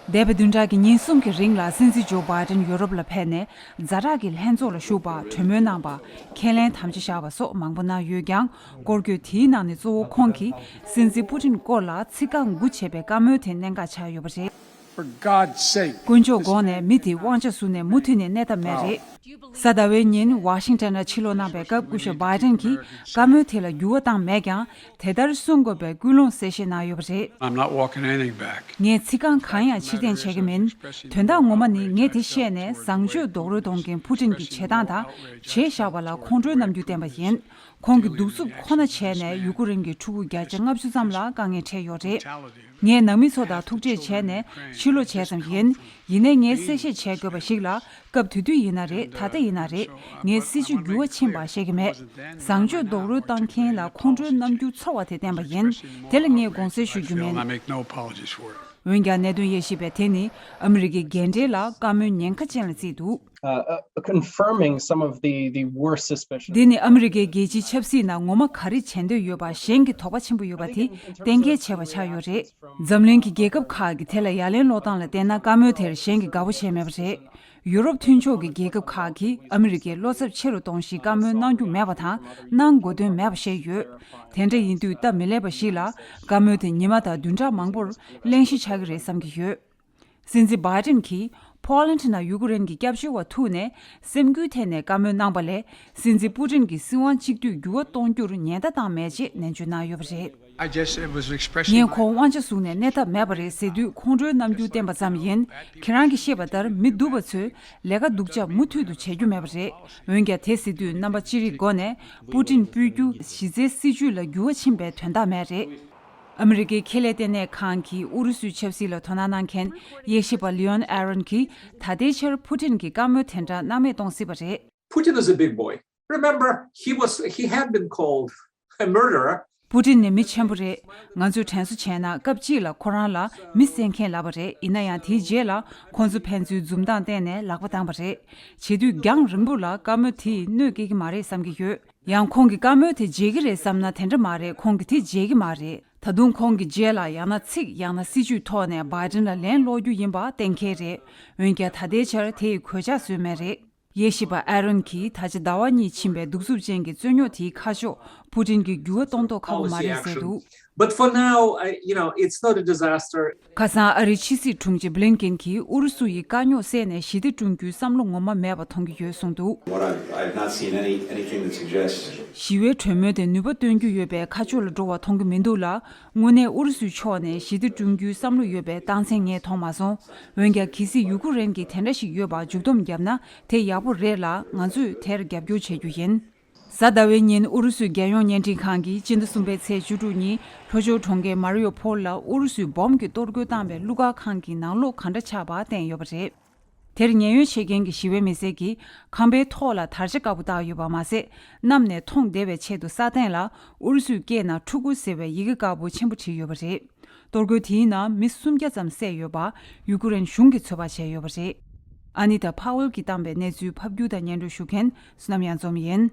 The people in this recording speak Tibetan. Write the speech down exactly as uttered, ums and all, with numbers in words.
འདས་པའི་བདུན་ཕྲག་གི་ཉིན་གསུམ་གྱི་རིང་ལ་སྲིད་འཛིན་ཇོ་བྷའི་ཏན་ཡུ་རོབ་ལ་ཕེབས་ནས་ཛ་དྲག་གི་ལྷན་ཚོགས་ལ་ཞུགས་པ། གྲོས་མོལ་གནང་པ། ཁས་ལེན་དམ་བཅའ་བཞག་པ་སོགས་མང་པོ་གནང་ཡོད་ཀྱང་། སྐོར་སྐྱོད་དེའི་ནང་ནས་གཙོ་བོ་ཁོང་གིས་སྲིད་འཛིན་པུ་ཏིན་སྐོར་ལ་ཚིག་རྐང་དགུ་བྱས་པའི་བཀའ་མོལ་དེ་གནད་འགག་ཆགས་ཡོད་པ་རེད། For God's sake. དཀོན་མཆོག་དགོངས་ནས་མི་དེ་དབང་ཆ་ཟུར་ནས་མུ་མཐུད་ནས་གནས་ཐབས་མེད་རེད། གཟའ་ཟླ་བའི་ཉིན་ཝ་ཤིང་ཊོན་ལ་ཕྱིར་ལོག་གནང་པའི་སྐབས་སྐུ་ཞབས་བྷའི་ཏན་གྱིས་བཀའ་མོལ་དེ་ལ་འགྱུར་བ་བཏང་མེད་ཀྱང་། དེ་ལྟར་གསུང་དགོས་པའི་ཀུན་སློང་གསལ་བཤད་གནང་ཡོད་པ་རེད། I'm not walking anything back. ངས་ཚིག་རྐང་གང་ཡང་ཕྱིར་འཐེན་བྱེད་ཀྱི་མིན། དོན་དག་ངོ་མ་ནི་ངས་དེ་བཤད་ནས་བཟང་སྤྱོད་རྡོག་རོལ་གཏོང་མཁན་པུ་ཏིན་གྱི་བྱེད་སྟངས་དང་བྱས་བཞག་པ་ལ་ཁོང་ཁྲོའི་རྣམ་འགྱུར་བསྟན་པ་ཡིན། ཁོང་གི་གདུག་རྩུབ་ཁོ་ན་བྱས་ནས་ཡུ་ཀེ་རེན་གྱི་ཕྲུ་གུ་བརྒྱ་ཆ་ལྔ་བཅུ་ཙམ་ལ་དཀའ་ངལ་འཕྲད་ཡོད་རེད། ངས་ནང་མི་ཚོ་དང་ཐུག་འཕྲད་བྱས་ནས་ཕྱིར་ལོག་བྱས་ཙམ་ཡིན། ཡིན་ནའི་ངས་གསལ་བཤད་བྱེད་དགོས་པ་ཞིག་ལ། སྐབས་དེ་དུས་ཡིན་ན་རེད། ད་ལྟ་ཡིན་ན་རེད། ངས་སྲིད་ཇུས་འགྱུར་བ་ཕྱིན་པ་བཤད་ཀྱི་མེད། བཟང་སྤྱོད་རྡོག་རོལ་བཏང་མཁན་ལ་ཁོང་ཁྲོའི་རྣམ་འགྱུར་ཚོར་བ་དེ་བསྟན་པ་ཡིན། དེ་ལ་ངས་དགོངས་སེལ་ཞུ་རྒྱུ་མིན། འོན་ཀྱང་གནད་དོན་དབྱེ་ཞིབ་པས་དེ་ནི་ཨ་མི་རི་ཀའི་འགན་འཁྲི་ལ་བཀའ་མོལ་ཉེན་ཁ་ཅན་ལ་བརྩིས་འདུག། Uh, uh, confirming some of the, the worst suspicions. འདི་ནི་ཨ་མི་རི་ཀའི་རྒྱལ་སྤྱིའི་ཆབ་སྲིད་ནང་ངོ་མ་ག་རེ་བྱེད་འདོད་ཡོད་པ་གཞན་གྱིས་དོགས་པ་ཆེན་པོ་ཡོད་པ་དེ་གཏན་འཁེལ་བྱས་པ་ཆགས་ཡོད་རེད། འཛམ་གླིང་གི་རྒྱལ་ཁབ་ཁག་གིས་དེ་ལ་ཡ་ལན་སློག་སྟངས་ལ་བལྟས་ན། བཀའ་མོལ་དེར་གཞན་གྱིས་དགའ་པོ་བྱས་མེད་པ་རེད། ཡུ་རོབ་མཐུན་ཕྱོགས་ཀྱི་རྒྱལ་ཁབ་ཁག་གིས་ཨ་མི་རི་ཀའི་བློ་འཚབ་ཆེ་རུ་གཏོང་ཞིག་བཀའ་མོལ་གནང་རྒྱུ་མེད་པ་དང་། གནང་དགོས་དོན་མེད་པ་བཤད་ཡོད། དེ་འདྲ་ཡིན་དུས་སྟབས་མི་ལེགས་པ་ཞིག་ལ། བཀའ་མོལ་དེ་ཉི་མ་དང་བདུན་ཕྲག་མང་པོར་གླེང་གཞི་ཆགས་ཀྱི་རེད་བསམ་གྱི་ཡོད། སྲིད་འཛིན་བྷའི་ཏིན་གྱིས་ཕོ་ལན་ནང་ཡུ་ཀེ་རེན་གྱི་སྐྱབས་བཅོལ་བ་ཐུག་ནས་སེམས་འགུལ་ཐེབས་ནས་བཀའ་མོལ་གནང་པ་ལས། སྲིད་འཛིན་པུ་ཏིན་གྱིས་སྲིད་དབང་གཅིག་སྡུད་འགྱུར་བ་གཏོང་རྒྱུར་ཉེན་བརྡ་བཏང་མེད་ཅེས་ནན་བརྗོད་གནང་ཡོད་པ་རེད། I just, it was an expression. ངས་ཁོང་དབང་ཆ་བཟུང་ནས་གནས་ཐབས་མེད་པ་རེད་ཟེར་དུས་ཁོང་ཁྲོའི་རྣམ་འགྱུར་བསྟན་པ་ཙམ་ཡིན། ཁྱེད་རང་གིས་ཤེས་པ་ལྟར་མི་སྡུག་པ་ཚོས་ལས་ཀ་སྡུག་ཅག་མུ་མཐུད་དུ་བྱེད་རྒྱུ་མེད་པ་རེད། འོན་ཀྱང་དེ་ཟེར་དུས་རྣམ་པ་ཅི་རིགས་སྒོ་ནས་པུ་ཏིན་སྤོས་རྒྱུ་གཞི་རྩའི་སྲིད་ཇུས་ལ་འགྱུར་བ་ཕྱིན་པའི་དོན་དག་མེད་རེད། ཨ་མི་རི་ཀའི་ཁེ་ལས་ལྟེ་གནས་ཁང་གིས་ཨུ་རུ་སུའི་ཆབ་སྲིད་ལ་དོ་སྣང་གནང་མཁན་དབྱེ་ཞིབ་པ་ལི་ཡོན་ཨ་རོན་གྱིས་ད་ལྟའི་ཆར་པུ་ཏིན་གྱི་བཀའ་མོལ་དེ་འདྲ་སྣང་མེད་གཏོང་སྲིད་པ་རེད། Putin is a big boy. Remember, he was, he had been called a murderer. པུ་ཏིན་ནི་མི་ཆེན་པོ་རེད། ང་ཚོས་དྲན་གསོ་བྱས་ན་སྐབས་གཅིག་ལ་ཁོ་རང་ལ་མི་བསད་མཁན་ལབ་པ་རེད། ཡིན་ན་ཡང་དེའི་རྗེས་ལ་ཁོང་ཚོ་ཕན་ཚུན་འཛུམ་མདངས་བསྟན་ནས་ལག་པ་བཏང་པ་རེད། བྱེད་དུས་རྒྱང་རིང་པོ་ལ་བཀའ་མོལ་དེས་གནོད་སྐྱེལ་གྱི་མ་རེད་བསམ་གྱི་ཡོད། ཡང་ཁོང་གིས་བཀའ་མོལ་དེ་བརྗེད་ཀྱི་རེད་བསམ་ན་དེ་འདྲ་མ་རེད། ཁོང་གིས་དེ་བརྗེད་ཀྱི་མ་རེད། ད་དུང་ཁོང་གི་རྗེས་ལ་ཡང་ན་ཚིག་ཡང་ན་སྲིད་ཇུས་ཐོག་ནས་བྷའི་ཏིན་ལ་ལན་སློག་རྒྱུ་ཡིན་པ་གཏན་འཁེལ་རེད། འོན་ཀྱང་ད་ལྟའི་ཆར་དེ་ཡི་གོད་ཆག་བཟོས་མེད་རེད། དབྱེ་ཞིབ་པ་ཨ་རོན་གྱིས་ད་ཆ་ཟླ་བ་གཉིས་ཕྱིན་པའི་གདུག་རྩུབ་ཅན་གྱི་རྩོད་རྙོག་དེའི་ཁ་ཕྱོགས་པུ་ཏིན་གྱིས་འགྱུར་བ་གཏོང་མདོག་ཁ་པོ་མ་རེད་ཟེར་འདུག། But for now, I, you know, it's not a disaster. ཁ་སང་ཨ་རིའི་ཕྱི་སྲིད་དྲུང་ཆེ་བྷི་ལིན་ཀིན་གྱིས་ཨུ་རུ་སུ་ཡི་དཀའ་རྙོག་བསལ་ནས་ཞི་བདེ་བསྐྲུན་རྒྱུའི་བསམ་བློ་ངོ་མ་མེད་པ་མཐོང་གི་ཡོད་གསུངས་འདུག། What I've, I've not seen any, anything that suggests. ཞི་བའི་གྲོས་མོལ་དེ་ནུས་པ་སྟོན་རྒྱུ་ཡོད་པའི་ཁ་ཕྱོགས་ལ་འགྲོ་བ་མཐོང་གི་མི་འདུག་ལ། དངོས་གནས་ཨུ་རུ་སུའི་ཕྱོགས་ནས་ཞི་བདེ་བསྐྲུན་རྒྱུའི་བསམ་བློ་ཡོད་པའི་རྟགས་མཚན་ངས་མཐོང་མ་སོང་། འོན་ཀྱང་གལ་སྲིད་ཡུ་ཀུ་རེན་གྱིས་དེ་འདྲ་ཞིག་ཡོད་པར་མཇུག་སྡོམ་བརྒྱབ་ན་དེ་ཡག་པོ་རེད་ལ། ང་ཚོས་དེར་རྒྱབ་སྐྱོར་བྱེད་རྒྱུ་ཡིན། གཟའ་ཟླ་བའི་ཉིན་ཨུ་རུ་སུའི་རྒྱལ་ཡོངས་བརྙན་འཕྲིན་ཁང་གིས་སྤྱི་ཟླ་གསུམ་པའི་ཚེས་བཅུ་དྲུག་ཉིན་ལྷོ་ཕྱོགས་གྲོང་ཁྱེར་མ་རི་ཡོ་ཕོལ་ལ་ཨུ་རུ་སུས་འབོམ་གྱིས་གཏོར་རྒོལ་བཏང་བའི་གླུ་གར་ཁང་གི་ནང་ལོགས་ག་འདྲ་ཆགས་པ་བསྟན་ཡོད་པ་རེད། དེར་ཉེན་གཡོལ་བྱེད་མཁན་གྱི་ཞི་བའི་མི་སེར་གྱིས་ཁང་པའི་ཐོག་ལ་དར་ཆ་དཀར་པོ་བཏགས་ཡོད་པ་མ་ཟད། གནམ་ནས་མཐོང་བདེ་བའི་ཆེད་དུ་ས་སྟེང་ལ་ཨུ་རུ་སུའི་སྐད་ནང་ཕྲུ་གུ་ཟེར་བའི་ཡི་གེ་དཀར་པོ་ཆེན་པོ་བྲིས་ཡོད་པ་རེད། གཏོར་རྒོལ་དེའི་ནང་མི་སུམ་བརྒྱ་ཙམ་བསད་ཡོད་པ། ཡུ་ཀུ་རེན་གཞུང་གིས་ཚོད་དཔག་བྱས་ཡོད་པ་རེད། ཨ་ནི་ཏཱ་ཕ་ཝེལ་གྱིས་བཏང་པའི་གནས་ཚུལ་ཕབ་སྒྱུར་དང་སྙན་སྒྲོན་ཞུ་མཁན་བསོད་ནམས་གཡང་འཛོམས་ཡིན།